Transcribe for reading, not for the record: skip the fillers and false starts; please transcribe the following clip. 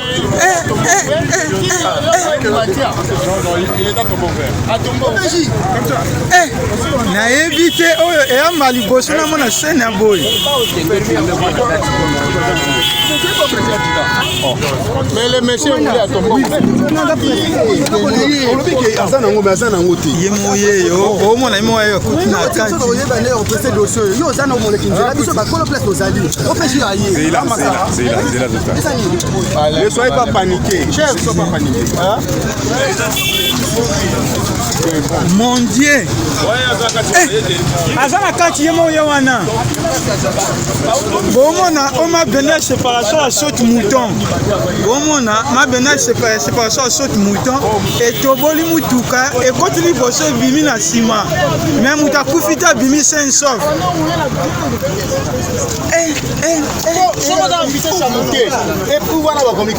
Eh, eh, eh, nayebi te oyo eyamba liboso namona sene ya boye. Aza nango me aza nango te. Ye moyeyo omona ye moyeyo akuti na kati. Oyeba nde opese dossier oyo, yo oza na omoleki nzela, biso bakolo place tozali opesi yo aye. Ne soyez pas paniqué, chef, ne soyez pas paniqué. Mon Dieu, eh, aza na kati ye moko ye wana. Bomona o mabende ya séparation ya saute mouton, bomona mabende ya séparation ya saute mouton etoboli mutuka, ekoti liboso, ebimi na nsima, me moto akufi te, abimi sain sauf. Eh, eh, eh. Et puis wana bakomi.